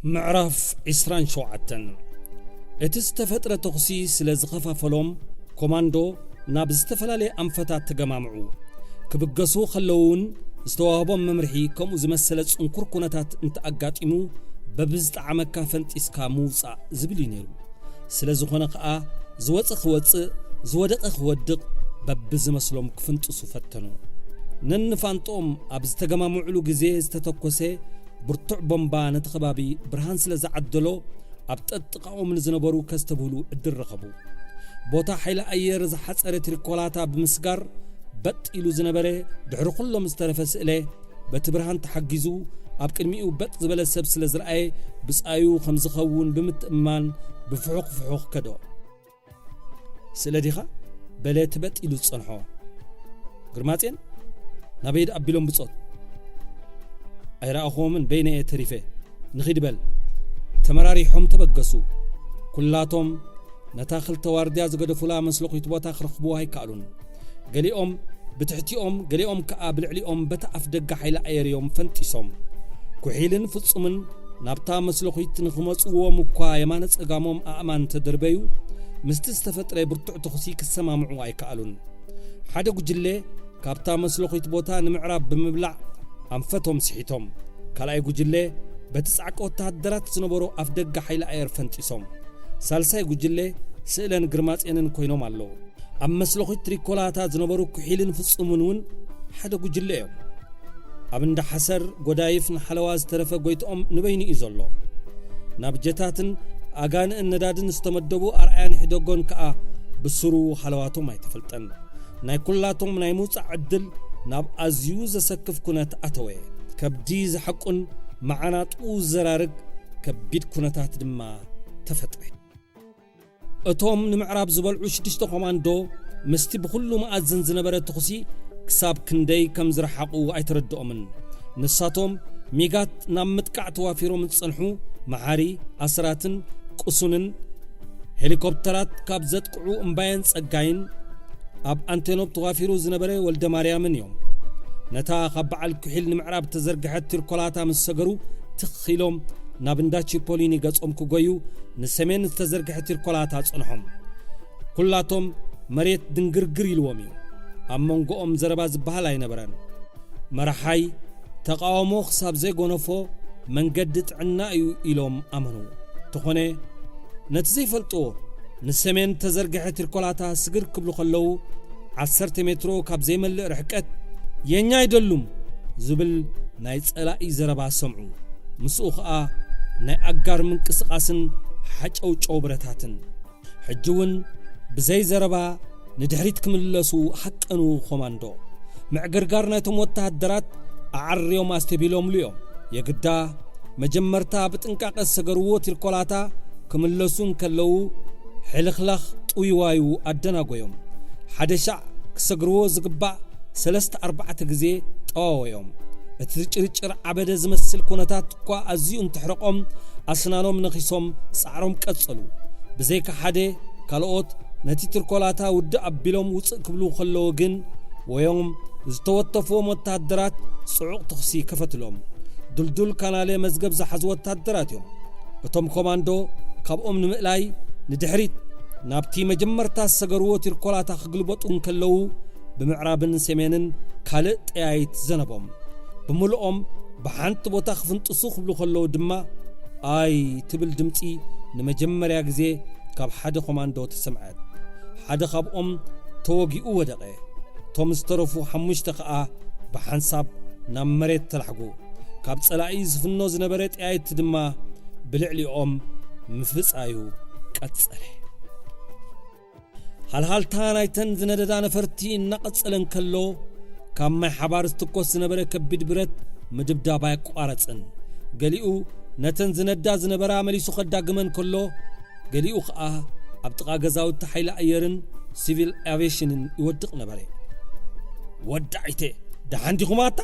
ምዕራፍ ዕስራን ሸውዓተን። እቲ ዝተፈጥረ ተኹሲ ስለ ዝኸፋፈሎም፣ ኮማንዶ ናብ ዝተፈላለየ ኣንፈታት ተገማምዑ። ክብገሱ ከለዉ እውን ዝተዋህቦም መምርሒ ከምኡ ዝመሰለ ጽንኩር ኩነታት እንተኣጋጢሙ፣ በብዝጠዓመካ ፈንጢስካ ምውጻእ ዝብል እዩ ነይሩ። ስለ ዝኾነ ከኣ፣ ዝወጸ ክወጽእ፣ ዝወደቐ ክወድቕ፣ በብዝመስሎም ክፍንጥሱ ፈተኑ። ነንፋንጦም ኣብ ዝተገማምዑሉ ግዜ ዝተተኮሰ ብርቱዕ ቦምባ ነቲ ከባቢ ብርሃን ስለ ዝዓደሎ፣ ኣብ ጠጥቓኦም ንዝነበሩ ከስተብህሉ ዕድል ረኸቡ። ቦታ ሓይሊ ኣየር ዝሓጸረ ትሪኮላታ ብምስጋር፣ በጥ ኢሉ ዝነበረ ድሕሪ ኩሎም ዝተረፈ ስእለ፣ በቲ ብርሃን ተሓጊዙ፣ ኣብ ቅድሚኡ በጥ ዝበለ ሰብ ስለ ዝረኣየ፣ ብጻዩ ከም ዝኸውን ብምትእምማን ብፍሑኽ ፍሑኽ ከዶ። "ስእለ ዲኻ?" በለ እቲ በጥ ኢሉ ዝጸንሖ። "ግርማጼን ናበይ ደኣ ኣቢሎም ብጾት?" "ኣይረኣኹዎምን፣ በይነ እየ ተሪፈ። ንኺድ በል።" ተመራሪሖም ተበገሱ። ኩላቶም ነታ ክልተ ዋርድያ ዝገደፉላ መስለኹይት ቦታ ክረኽብዋ ኣይከኣሉን። ገሊኦም ብትሕቲኦም፣ ገሊኦም ከኣ ብልዕሊኦም በታ ኣፍ ደገ ሓይሊ ኣየር እዮም ፈንጢሶም። ኩሒልን ፍጹምን ናብታ መስለኹይት ንኽመጽእዎም እኳ የማነ ጸጋሞም ኣእማን ተደርበዩ፣ ምስቲ ዝተፈጥረ ብርቱዕ ተኹሲ ክሰማምዑ ኣይከኣሉን። ሓደ ጉጅለ ካብታ መስለኹይት ቦታ ንምዕራብ ብምብላዕ ኣንፈቶም ስሒቶም። ካልኣይ ጉጅለ በቲ ጻዕቂ ወተሃደራት ዝነበሮ ኣፍ ደገ ሓይሊ ኣየር ፈንጢሶም። ሳልሳይ ጉጅለ ስእለን ግርማጼንን ኮይኖም ኣለዉ። ኣብ መስለኹይት ትሪኮላታ ዝነበሩ ኩሒልን ፍጹምን እውን ሓደ ጉጅለ እዮም። ኣብ እንዳ ሓሰር ጎዳይፍ ንሓለዋ ዝተረፈ ጎይትኦም ንበይኑ እዩ ዘሎ። ናብ ጀታትን ኣጋንእን ነዳድን ዝተመደቡ ኣርኣያን ሕደጎን ከኣ ብስሩ ሓለዋቶም ኣይተፈልጠን። ናይ ኩላቶም ናይ ምውጻእ ዕድል ናብ ኣዝዩ ዘሰክፍ ኩነት ኣተወ። ከብዲ ዝሓቁን መዓናጥኡ ዘራርግ ከቢድ ኩነታት ድማ ተፈጥረ። እቶም ንምዕራብ ዝበልዑ ሽዱሽተ ኮማንዶ ምስቲ ብኹሉ መኣዝን ዝነበረ ተኹሲ ክሳብ ክንደይ ከም ዝረሓቑ ኣይተረድኦምን። ንሳቶም ሚጋት ናብ ምጥቃዕ ተዋፊሮም ዝጸንሑ መሓሪ፣ ኣስራትን ቁሱንን ሄሊኮፕተራት ካብ ዘጥቅዑ እምባየን ጸጋይን ኣብ ኣንቴኖፕ ተዋፊሩ ዝነበረ ወልደ ማርያምን እዮም። ነታ ካብ በዓል ኩሒል ንምዕራብ ተዘርግሐት ትርኮላታ ምስ ሰገሩ ትኽ ኢሎም ናብ እንዳ ቺፖሊኒ ገጾም ክጎዩ ንሰሜን ዝተዘርግሐ ትርኮላታ ጸንሖም። ኩላቶም መሬት ድንግርግር ኢልዎም እዩ። ኣብ መንጎኦም ዘረባ ዝበሃል ኣይነበረን። መራሓይ ተቓውሞ ክሳብ ዘይጎነፎ መንገዲ ጥዕና እዩ ኢሎም ኣመኑ። ተኾነ ነቲ ዘይፈልጥዎ ንሰሜን ተዘርግሐ ትርኮላታ ስግር ክብሉ ከለዉ ዓሰርተ ሜትሮ ካብ ዘይመልእ ርሕቀት የኛ ኣይደሉም ዝብል ናይ ጸላኢ ዘረባ ሰምዑ። ምስኡ ኸኣ ናይ ኣጋር ምንቅስቓስን ሓጨውጨው ብረታትን። ሕጂ እውን ብዘይ ዘረባ ንድሕሪት ክምለሱ ሃቀኑ ኮማንዶ። ምዕግርጋር ናይቶም ወተሃደራት ኣዓርዮም ኣስተብሂሎምሉ እዮም። የግዳ መጀመርታ ብጥንቃቐ ዝሰገርዎ ትርኮላታ ክምለሱ እንከለዉ ሕልኽላኽ ጥውይዋዩ ኣደናጎዮም። ሓደ ሻዕ ክሰግርዎ ዝግባእ ሰለስተ ኣርባዕተ ግዜ ጠዋወዮም። እቲ ጭርጭር ዓበደ ዝመስል ኩነታት እኳ ኣዝዩ እንተሕረቖም ኣስናኖም ነኺሶም ጻዕሮም ቀጸሉ። ብዘይካ ሓደ ካልኦት ነቲ ትርኮላታ ውድእ ኣቢሎም ውጽእ ክብሉ ከለዉ ግን ወዮም ዝተወተፍዎም ወተሃደራት ጽዑቕ ተኹሲ ከፈትሎም። ድልዱል ካናለ መዝገብ ዝሓዙ ወተሃደራት እዮም። እቶም ኮማንዶ ካብኦም ንምእላይ ንድሕሪት ናብቲ መጀመርታ ዝሰገርዎ ትርኮላታ ክግልበጡ እንከለዉ ብምዕራብን ሰሜንን ካልእ ጠያይት ዘነቦም። ብምልኦም ብሓንቲ ቦታ ክፍንጥሱ ክብሉ ከለዉ ድማ ኣይ ትብል ድምጺ ንመጀመርያ ግዜ ካብ ሓደ ኮማንዶ ተሰምዐት። ሓደ ካብኦም ተወጊኡ ወደቐ። እቶም ዝተረፉ ሓሙሽተ ከኣ ብሓንሳብ ናብ መሬት ተላሕጉ። ካብ ጸላኢ ዝፍኖ ዝነበረ ጠያይት ድማ ብልዕሊኦም ምፍጻዩ ቀጸለ። ሃልሃልታ ናይተን ዝነደዳ ነፈርቲ እናቐጸለ እንከሎ፣ ካብ ማይ ሓባር ዝትኮስ ዝነበረ ከቢድ ብረት ምድብዳብ ኣየቋረጽን። ገሊኡ ነተን ዝነዳ ዝነበራ መሊሱ ከዳግመን ከሎ፣ ገሊኡ ኸኣ ኣብ ጥቓ ገዛውቲ ሓይሊ ኣየርን ሲቪል ኣቪየሽንን ይወድቕ ነበረ። "ወዲ ዓይተ፣ ደሓን ዲኹም ኣታ?"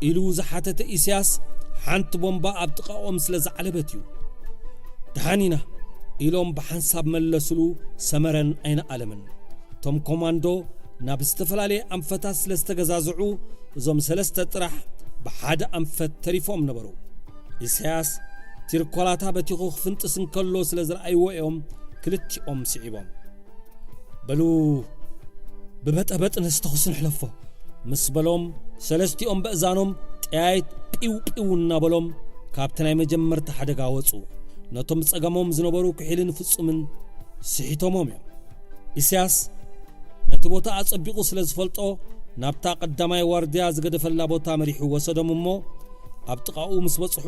ኢሉ ዝሓተተ ኢሳያስ፣ ሓንቲ ቦምባ ኣብ ጥቓኦም ስለ ዝዓለበት እዩ። "ደሓን ኢና" ኢሎም ብሓንሳብ መለስሉ። ሰመረን ኣይነኣለምን። እቶም ኮማንዶ ናብ ዝተፈላለየ ኣንፈታት ስለ ዝተገዛዝዑ፣ እዞም ሰለስተ ጥራሕ ብሓደ ኣንፈት ተሪፎም ነበሩ። ኢሳያስ ቲርኮላታ በቲኹ ክፍንጥስ እንከሎ ስለ ዝረኣይዎ እዮም ክልቲኦም ስዒቦም። "በሉ፣ ብበጠበጥ ነዚ ተኹሲ ንሕለፎ" ምስ በሎም፣ ሰለስቲኦም በእዛኖም ጠያይት ጲው ጲው እናበሎም ካብቲ ናይ መጀመርታ ሓደጋ ወጹ። ነቶም ብጸጋሞም ዝነበሩ ክሒልን ፍጹምን ስሒቶሞም እዮም። ኢሳያስ ነቲ ቦታ ኣጸቢቑ ስለ ዝፈልጦ፣ ናብታ ቀዳማይ ዋርድያ ዝገደፈላ ቦታ መሪሑ ወሰዶም እሞ፣ ኣብ ጥቓኡ ምስ በጽሑ፣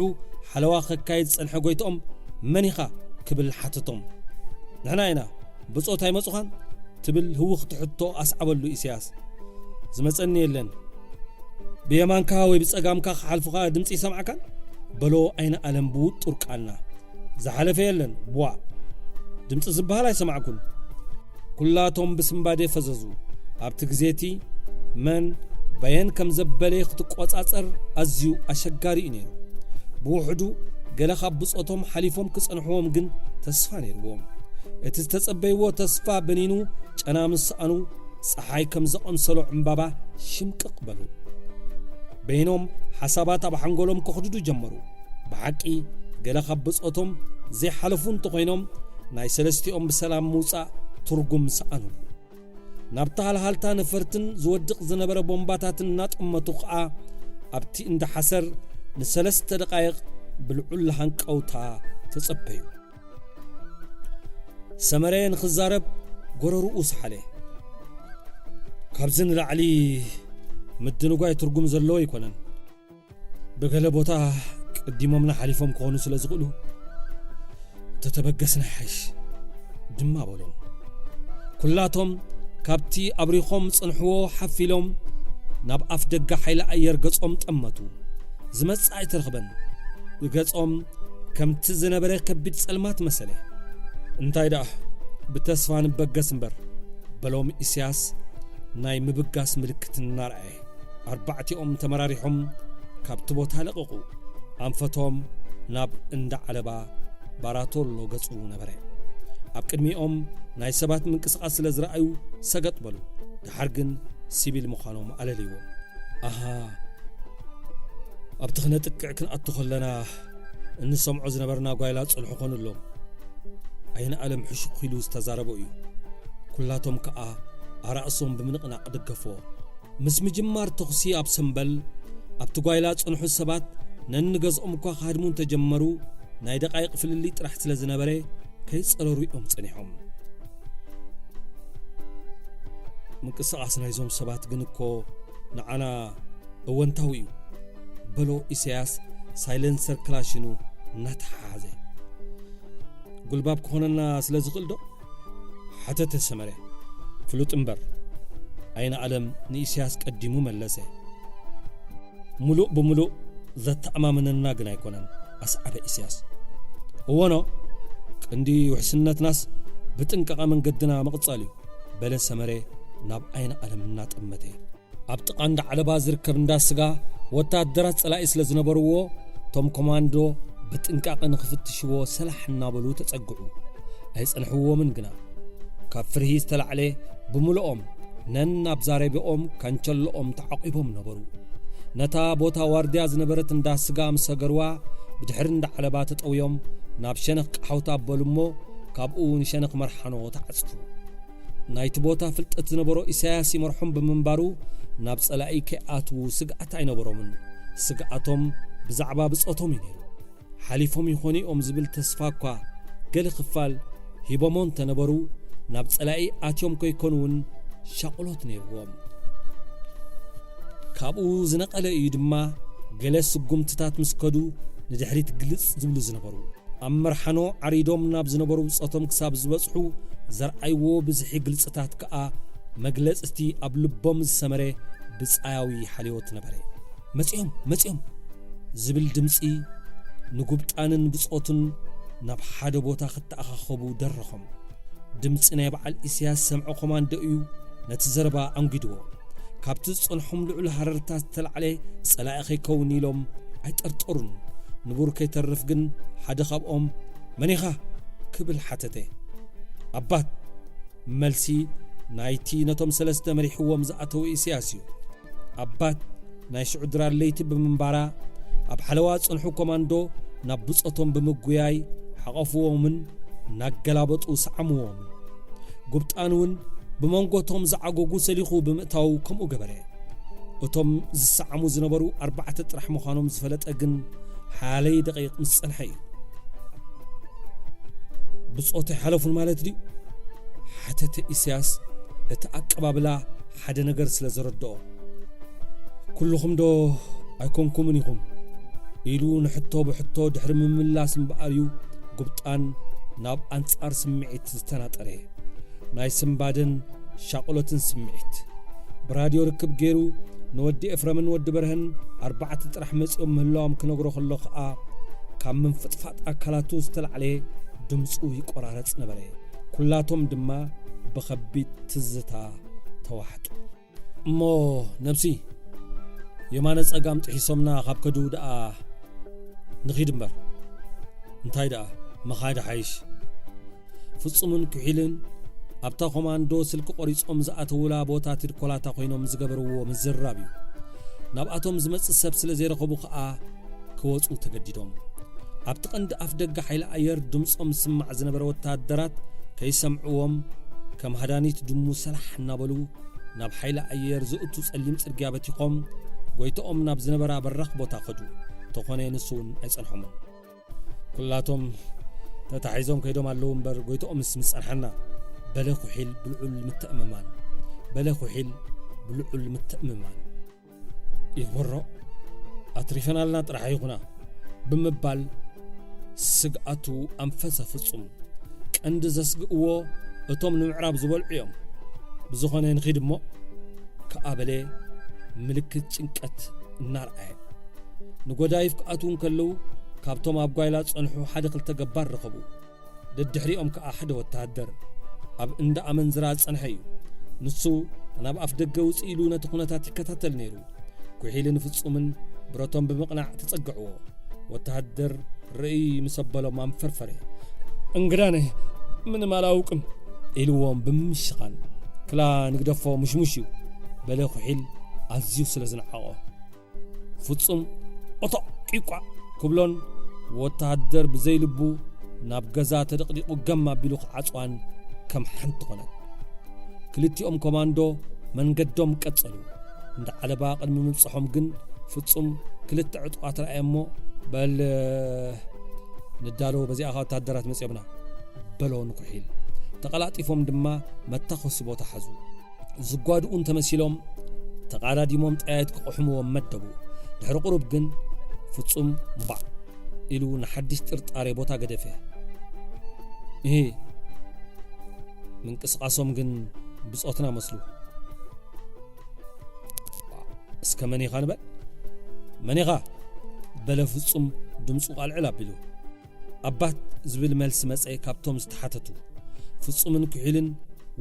ሓለዋ ከካይድ ዝጸንሐ ጎይትኦም፣ "መን ኢኻ?" ክብል ሓተቶም። "ንሕና ኢና፣ ብጾት ኣይመጹኻን?" ትብል ህውኽቲ ሕቶ ኣስዓበሉ ኢሳያስ። "ዝመጸኒ የለን። ብየማንካ ወይ ብጸጋምካ ክሓልፉኻ ድምጺ ይሰምዓካን?" በሎ ኣይነ ኣለም ብውጡር ቃና። "ዝሓለፈ የለን፣ ቧእ። ድምጺ ዝበሃል ኣይሰማዕኩን።" ኩላቶም ብስንባዴ ፈዘዙ። ኣብቲ ግዜ እቲ መን በየን ከም ዘበለ ክትቆጻጸር ኣዝዩ ኣሸጋሪ እዩ ነይሩ። ብውሕዱ ገለ ካብ ብጾቶም ሓሊፎም ክጸንሕዎም ግን ተስፋ ነይርዎም። እቲ ዝተጸበይዎ ተስፋ በኒኑ ጨና ምስ ሰኣኑ፣ ጸሓይ ከም ዘቐምሰሎ ዕምባባ ሽምቅቕ በሉ። በይኖም ሓሳባት ኣብ ሓንጎሎም ከኽድዱ ጀመሩ። ብሓቂ ገለ ካብ ብጾቶም ዘይሓለፉ እንተኾይኖም፣ ናይ ሰለስቲኦም ብሰላም ምውጻእ ትርጉም ሰኣኑሉ። ናብታ ሃልሃልታ ነፈርትን ዝወድቕ ዝነበረ ቦምባታትን እናጠመቱ ኸኣ፣ ኣብቲ እንዳ ሓሰር ንሰለስተ ደቓይቕ ብልዑል ሃንቀውታ ተጸበዩ። ሰመረ ንኽዛረብ ጎረርኡ ሰሓለ። "ካብዚ ንላዕሊ ምድንጓይ ትርጉም ዘለዎ ኣይኮነን። ብገለ ቦታ ቀዲሞምና ሓሊፎም ክኾኑ ስለ ዝኽእሉ፣ ተተበገስና ይሓይሽ" ድማ በሎም። ኩላቶም ካብቲ ኣብሪኾም ዝጸንሕዎ ሓፍ ኢሎም፣ ናብ ኣፍ ደገ ሓይሊ ኣየር ገጾም ጠመቱ። ዝመጽእ ኣይተረኽበን። ብገጾም ከምቲ ዝነበረ ከቢድ ጸልማት መሰለ። "እንታይ ደኣ፣ ብተስፋ ንበገስ እምበር" በሎም ኢሳያስ ናይ ምብጋስ ምልክት እናርኣየ። ኣርባዕቲኦም ተመራሪሖም ካብቲ ቦታ ለቐቑ። ኣንፈቶም ናብ እንዳ ዓለባ ባራቶሎ ገጹ ነበረ። ኣብ ቅድሚኦም ናይ ሰባት ምንቅስቓስ ስለ ዝረኣዩ ሰገጥ በሉ። ደሓር ግን ሲቪል ምዃኖም ኣለልይዎም። "ኣሃ፣ ኣብቲ ክነጥቅዕ ክንኣቱ ከለና እንሰምዖ ዝነበርና ጓይላ ጽንሑ ኮኑሎም" ኣይነ ኣለም ሕሹኽ ኢሉ ዝተዛረቦ እዩ። ኩላቶም ከኣ ኣራእሶም ብምንቕናቕ ደገፍዎ። ምስ ምጅማር ተኹሲ ኣብ ሰምበል፣ ኣብቲ ጓይላ ጽንሑ ሰባት ነንገዝኦም እኳ ክሃድሙ እንተጀመሩ፣ ናይ ደቓይቕ ፍልልይ ጥራሕ ስለ ዝነበረ፣ ከይጸረሩ እዮም ጸኒሖም። "ምንቅስቓስ ናይዞም ሰባት ግን እኮ ንዓና እወንታዊ እዩ" በሎ ኢሳያስ ሳይለንሰር ክላሽኑ እናተሓሓዘ። "ጉልባብ ክኾነና ስለ ዝኽእል ዶ?" ሓተተ ሰመረ። "ፍሉጥ እምበር" ኣይነ ኣለም ንኢሳያስ ቀዲሙ መለሰ። "ሙሉእ ብሙሉእ ዘተኣማምነና ግን ኣይኮነን" ኣስዓበ ኢሳያስ። "እወኖ፣ ቅንዲ ውሕስነትናስ ብጥንቃቐ መንገድና ምቕጻል እዩ" በለ ሰመረ ናብ ኣይነ ኣለም እናጠመተ። ኣብ ጥቓ እንዳ ዓለባ ዝርከብ እንዳ ስጋ ወታደራት ጸላኢ ስለ ዝነበርዎ፣ እቶም ኮማንዶ ብጥንቃቐ ንኽፍትሽዎ ሰላሕ እናበሉ ተጸግዑ። ኣይጸንሕዎምን ግና። ካብ ፍርሂ ዝተላዕለ ብምልኦም ነናብ ዛሬብኦም ካንቸሎኦም ተዓቒቦም ነበሩ። ነታ ቦታ ዋርድያ ዝነበረት እንዳ ስጋ ምስ ሰገርዋ፣ ብድሕሪ እንዳ ዓለባ ተጠውዮም ናብ ሸነኽ ቃሓውታ ኣበሉ እሞ፣ ካብኡ ንሸነኽ መርሓኖ ተዓጽፉ። ናይቲ ቦታ ፍልጠት ዝነበሮ ኢሳያስ ይመርሖም ብምንባሩ፣ ናብ ጸላኢ ከይኣትዉ ስግኣት ኣይነበሮምን። ስግኣቶም ብዛዕባ ብጾቶም እዩ ነይሩ። ሓሊፎም ይኾኑ እዮም ዝብል ተስፋ እኳ ገለ ክፋል ሂቦሞ እንተነበሩ፣ ናብ ጸላኢ ኣትዮም ከይኮኑ እውን ሻቕሎት ነይርዎም። ካብኡ ዝነቐለ እዩ ድማ ገለ ስጉምትታት ምስ ከዱ ንድሕሪት ግልጽ ዝብሉ ዝነበሩ። ኣብ መርሓኖ ዓሪዶም ናብ ዝነበሩ ብጾቶም ክሳብ ዝበጽሑ ዘርኣይዎ ብዝሒ ግልጽታት ከኣ መግለጽ እቲ ኣብ ልቦም ዝሰመረ ብጻያዊ ሓልዮት ነበረ። "መጺኦም! መጺኦም!" ዝብል ድምጺ ንጉብጣንን ብጾቱን ናብ ሓደ ቦታ ክተኣኻኸቡ ደረኾም። ድምጺ ናይ በዓል ኢሳያስ ዝሰምዐ ኮማንዶ እዩ ነቲ ዘረባ ኣንጒድዎ። ካብቲ ዝጸንሖም ልዑል ሃረርታ ዝተላዕለ ጸላኢ ከይከውን ኢሎም ኣይጠርጠሩን። ንቡር ከይተርፍ ግን ሓደ ካብኦም፣ "መን ኢኻ?" ክብል ሓተተ። "ኣባት!" መልሲ ናይቲ ነቶም ሰለስተ መሪሕዎም ዝኣተወ ኢሳያስ እዩ። ኣባት ናይ ሽዑ ድራር ለይቲ ብምንባራ፣ ኣብ ሓለዋ ዝጸንሑ ኮማንዶ ናብ ብጾቶም ብምጉያይ ሓቐፍዎምን እናገላበጡ ሰዓምዎምን። ጉብጣን እውን ብመንጎቶም ዝዓጎጉ ሰሊኹ ብምእታው ከምኡ ገበረ። እቶም ዝሰዓሙ ዝነበሩ ኣርባዕተ ጥራሕ ምዃኖም ዝፈለጠ ግን ሓያለይ ደቂቕ ምስ ጸንሐ እዩ። "ብጾት ኣይሓለፉን ማለት ድዩ?" ሓተተ ኢሳያስ፣ እቲ ኣቀባብላ ሓደ ነገር ስለ ዘረድኦ። "ኩልኹም ዶ ኣይኮንኩምን ኢኹም?" ኢሉ ንሕቶ ብሕቶ ድሕሪ ምምላስ እምበኣር እዩ ጉብጣን ናብ ኣንጻር ስምዒት ዝተናጠረ። ናይ ስንባደን ሻቕሎትን ስምዒት። ብራድዮ ርክብ ገይሩ ንወዲ ኤፍረምን ወዲ በርሀን ኣርባዕተ ጥራሕ መጺኦም ምህላዎም ክነግሮ ከሎ ኸኣ፣ ካብ ምንፍጥፋጥ ኣካላቱ ዝተላዕለ ድምጹ ይቆራረጽ ነበረ። ኩላቶም ድማ ብኸቢድ ትዝታ ተዋሕጡ። "እሞ ነብሲ፣ የማነ ጸጋም ጥሒሶምና ካብ ከዱ ደኣ ንኺድ እምበር። እንታይ ደኣ፣ ምኻድ ሓይሽ?" ፍጹምን ኩሒልን ኣብታ ኮማንዶ ስልኪ ቆሪጾም ዝኣተውላ ቦታ ትድኮላታ ኮይኖም ዝገበርዎ ምዝራብ እዩ። ናብኣቶም ዝመጽእ ሰብ ስለ ዘይረኸቡ ኸኣ ክወጹ ተገዲዶም። ኣብቲ ቀንዲ ኣፍ ደገ ሓይሊ ኣየር ድምጾም ዝስማዕ ዝነበረ ወተሃደራት ከይሰምዕዎም ከም ሃዳኒት ድሙ ሰላሕ እናበሉ ናብ ሓይሊ ኣየር ዝእቱ ጸሊም ጽርግያ በቲኾም ጎይትኦም ናብ ዝነበራ በራኽ ቦታ ከዱ። ተኾነ ንሱ እውን ኣይጸንሖምን። "ኩላቶም ተታሒዞም ከይዶም ኣለዉ እምበር ጎይትኦምስ ምስ ጸንሓና?" በለ ኩሒል ብልዑል ምትእምማን። በለ ኩሒል ብልዑል ምትእምማን። "ይኹሮ፣ ኣትሪፈናልና ጥራሕ ኣይኹና" ብምባል ስግኣቱ ኣንፈሰ ፍጹም። ቀንዲ ዘስግእዎ እቶም ንምዕራብ ዝበልዑ እዮም። "ብዝኾነ ንኺድ እሞ" ከኣ በለ ምልክት ጭንቀት እናርኣየ። ንጎዳይፍ ክኣትዉ እንከለዉ ካብቶም ኣብ ጓይላ ዝጸንሑ ሓደ ክልተ ገባር ረኸቡ። ደድሕሪኦም ከኣ ሓደ ወተሃደር ኣብ እንዳ ኣመንዝራ ዝጸንሐ እዩ። ንሱ ናብ ኣፍ ደገ ውጽእ ኢሉ ነቲ ኩነታት ይከታተል ነይሩ። ኩሒልን ፍጹምን ብረቶም ብምቕናዕ ተጸግዕዎ። ወተሃደር ርእይ ምስ ኣበሎም ኣንፈርፈረ። "እንግዳነ ምንም ኣላውቅም" ኢልዎም ብምሽኻን። "ክላ ንግደፎ፣ ምሽሙሽ እዩ" በለ ኩሒል ኣዝዩ ስለ ዝነዓቖ። ፍጹም "ኦቶ ቂቋ" ክብሎን ወተሃደር ብዘይልቡ ናብ ገዛ ተደቕዲቑ ገም ኣቢሉ ክዓጽዋን ከም ሓንቲ ኮነት። ክልቲኦም ኮማንዶ መንገዶም ቀጸሉ። እንዳ ዓለባ ቅድሚ ምብጽሖም ግን ፍጹም ክልተ ዕጡቓት ረኣየ እሞ፣ "በል ንዳሎ፣ በዚኣ ኸኣ ወተሃደራት መጺኦምና" በሎ ንኩሒል። ተቐላጢፎም ድማ መታኾሲ ቦታ ሓዙ። ዝጓድኡ እንተመሲሎም ተቓዳዲሞም ጠያይት ክቕሕምዎም መደቡ። ድሕሪ ቁሩብ ግን ፍጹም ባዕ ኢሉ ንሓድሽ ጥርጣሬ ቦታ ገደፈ። "እሂ፣ ምንቅስቓሶም ግን ብጾትና መስሉ። እስከ መን ኢኻ ንበል?" "መን ኢኻ?" በለ ፍጹም ድምጹ ኣልዕል ኣቢሉ። "ኣባት" ዝብል መልሲ መጸ ካብቶም ዝተሓተቱ። ፍጹምን ኩሒልን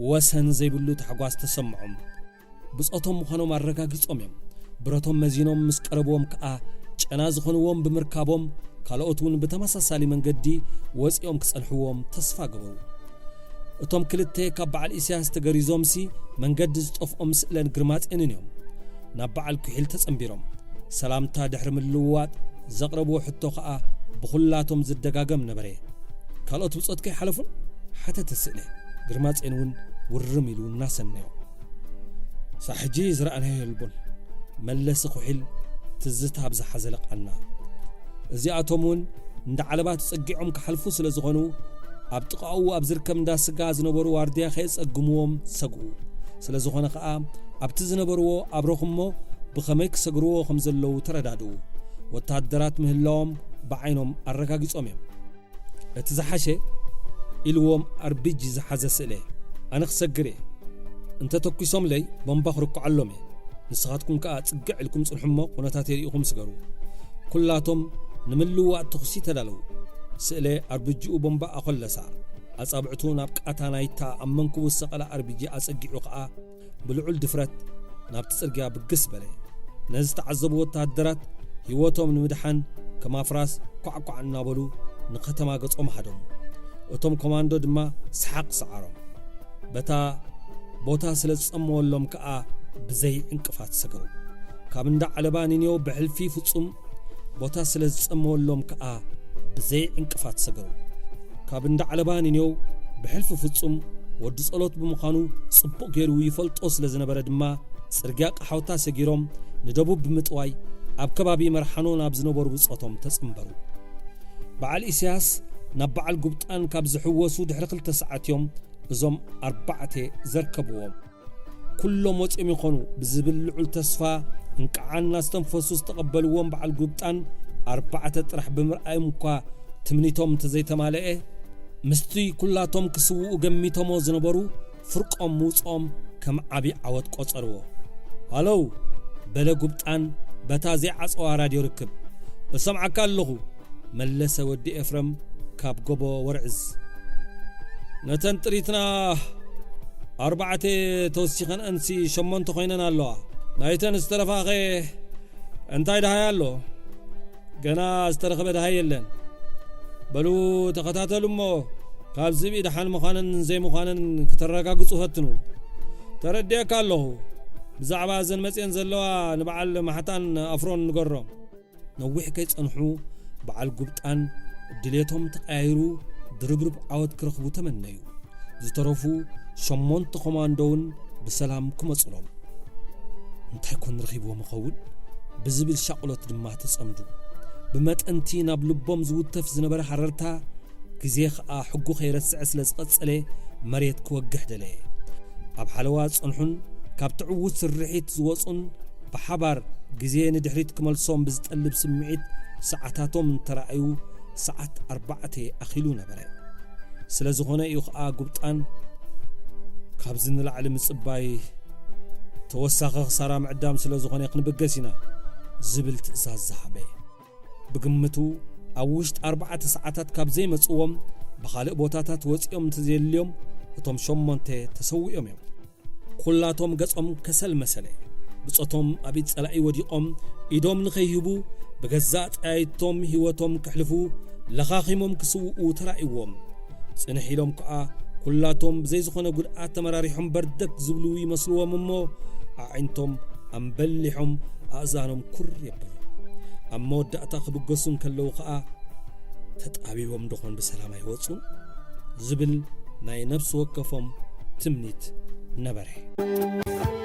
ወሰን ዘይብሉ ታሕጓስ ተሰምዖም። ብጾቶም ምዃኖም ኣረጋጊጾም እዮም። ብረቶም መዚኖም ምስ ቀረብዎም ከኣ ጨና ዝኾንዎም ብምርካቦም፣ ካልኦት እውን ብተመሳሳሊ መንገዲ ወጺኦም ክጸንሕዎም ተስፋ ገበሩ። እቶም ክልተ ካብ በዓል ኢሳያስ ተገሪዞምሲ መንገዲ ዝጠፍኦም ስእለን ግርማጼንን እዮም። ናብ በዓል ኩሒል ተጸንቢሮም። ሰላምታ ድሕሪ ምልውዋጥ ዘቕረብዎ ሕቶ ኸኣ ብኹላቶም ዝደጋገም ነበረ። "ካልኦት ብጾትከ ይሓለፉን?" ሓተተ ስእለ፣ ግርማጼን እውን ውርም ኢሉ እናሰነዮ። "ሳብ ሕጂ ዝረኣናዮ የልቦን" መለሰ ኩሒል ትዝታ ብዝሓዘለ ቃና። "እዚኣቶም እውን እንዳ ዓለባ ተጸጊዖም ክሓልፉ ስለ ዝኾኑ፣ ኣብ ጥቓኡ ኣብ ዝርከብ እንዳ ስጋ ዝነበሩ ዋርድያ ከየጸግምዎም ሰግኡ። ስለ ዝኾነ ኸኣ ኣብቲ ዝነበርዎ ኣብረኹሞ ብኸመይ ክሰግርዎ ከም ዘለዉ ተረዳድኡ። ወተሃደራት ምህላዎም ብዓይኖም ኣረጋጊጾም እዮም። እቲ ዝሓሸ" ኢልዎም ኣርቢጂ ዝሓዘ ስእለ፣ "ኣነ ክሰግር እየ። እንተ ተኲሶምለይ ቦምባ ክርኩዓሎም እየ። ንስኻትኩም ከኣ ጽግዕ ኢልኩም ጽንሑ እሞ ኩነታት የርእኹም ስገሩ።" ኩላቶም ንምልውዋጥ ተኹሲ ተዳለዉ። ስእለ ኣርቢጂኡ ቦምባ ኣኾለሳ። ኣጻብዕቱ ናብ ቃታ ናይታ ኣብ መንኩቡ ዝሰቐለ ኣርቢጂ ኣጸጊዑ ከኣ ብልዑል ድፍረት ናብቲ ጽርግያ ብግስ በለ። ነዚ ዝተዓዘቡ ወተሃደራት ህይወቶም ንምድሓን ከም ኣፍራስ ኳዕኳዕ እናበሉ ንኸተማ ገጾም ሃደሙ። እቶም ኮማንዶ ድማ ሰሓቕ ሰዓሮም። በታ ቦታ ስለ ዝጸመወሎም ከኣ ብዘይ ዕንቅፋት ሰገሩ። ካብ እንዳ ዓለባ ንኔው ብሕልፊ ፍጹም ቦታ ስለ ዝጸመወሎም ከኣ ዘይዕንቅፋት ሰገሩ። ካብ እንዳ ዓለባ ንኔው ብሕልፊ ፍጹም ወዲ ጸሎት ብምዃኑ ጽቡቕ ገይሩ ይፈልጦ ስለ ዝነበረ ድማ፣ ጽርግያ ቀሓውታ ሰጊሮም ንደቡብ ብምጥዋይ፣ ኣብ ከባቢ መርሓኖ ናብ ዝነበሩ ብጾቶም ተጸንበሩ። በዓል ኢሳያስ ናብ በዓል ጉብጣን ካብ ዝሕወሱ ድሕሪ ክልተ ሰዓት እዮም እዞም ኣርባዕተ ዘርከብዎም። ኩሎም ወጺኦም ይኾኑ ብዝብል ልዑል ተስፋ እንቅዓ እናስተንፈሱ ዝተቐበልዎም በዓል ጉብጣን ኣርባዕተ ጥራሕ ብምርኣዮም እኳ ትምኒቶም እንተዘይተማልኤ፣ ምስቲ ኩላቶም ክስውኡ ገሚቶሞ ዝነበሩ ፍርቆም ምውጽኦም ከም ዓቢ ዓወት ቆጸርዎ። ሃለው፣ በለ ጉብጣን በታ ዘይዓጸዋ ራድዮ ርክብ። እሰምዓካ ኣለኹ፣ መለሰ ወዲ ኤፍረም ካብ ጎቦ ወርዕዝ። ነተን ጥሪትና ኣርባዕተ ተወሲኸንአንሲ ሸሞንተ ኮይነን ኣለዋ። ናይተን ዝተረፋኸ እንታይ ደሃይ ኣሎ? ገና ዝተረኸበ ደሃይ የለን። በሉ ተኸታተሉ እሞ ካብ ዝብኢ ደሓን ምዃነን ዘይምዃነን ክተረጋግጹ ፈትኑ። ተረዲኤካ ኣለኹ። ብዛዕባ እዘን መጽየን ዘለዋ ንበዓል ማሕታን ኣፍሮን ንገሮም። ነዊሕ ከይጸንሑ በዓል ጉብጣን ድሌቶም ተቐያይሩ ድርብርብ ዓወት ክረኽቡ ተመነዩ። ዝተረፉ ሸሞንተ ኮማንዶ እውን ብሰላም ክመጹሎም። እንታይ ኮን ረኺብዎም ይኸውን? ብዝብል ሻቕሎት ድማ ተጸምዱ። ብመጠንቲ ናብ ልቦም ዝውተፍ ዝነበረ ሃረርታ፣ ግዜ ኸኣ ሕጉ ከይረስዐ ስለ ዝቐጸለ፣ መሬት ክወግሕ ደለየ። ኣብ ሓለዋ ዝጸንሑን ካብቲ ዕዉት ስርሒት ዝወጹን ብሓባር ግዜ ንድሕሪት ክመልሶም ብዝጠልብ ስምዒት ሰዓታቶም እንተረኣዩ፣ ሰዓት ኣርባዕተ ኣኺሉ ነበረ። ስለ ዝኾነ እዩ ኸኣ ጉብጣን ካብዚ ንላዕሊ ምጽባይ ተወሳኺ ክሳራ ምዕዳም ስለ ዝኾነ ክንብገስ ኢና ዝብል ትእዛዝ ዝሃበ። ብግምቱ ኣብ ውሽጢ ኣርባዕተ ሰዓታት ካብ ዘይመጽዎም ብኻልእ ቦታታት ወጺኦም እንተዘየልዮም እቶም ሸሞንተ ተሰዊኦም እዮም። ኩላቶም ገጾም ከሰል መሰለ። ብጾቶም ኣብ ኢድ ጸላኢ ወዲቖም ኢዶም ንኸይህቡ ብገዛእ ጠያይቶም ህይወቶም ከሕልፉ ለኻኺሞም ክስውኡ ተራእይዎም። ጽንሕ ኢሎም ከኣ ኩላቶም ብዘይ ዝኾነ ጉድኣት ተመራሪሖም በርደግ ዝብሉ ይመስልዎም እሞ ኣዒንቶም ኣንበሊሖም ኣእዛኖም ኩር የብሉ። ኣብ መወዳእታ ክብገሱ እንከለዉ ከኣ ተጣቢቦም ደኾን ብሰላም ኣይወጹን ዝብል ናይ ነፍሲ ወከፎም ትምኒት ነበረ።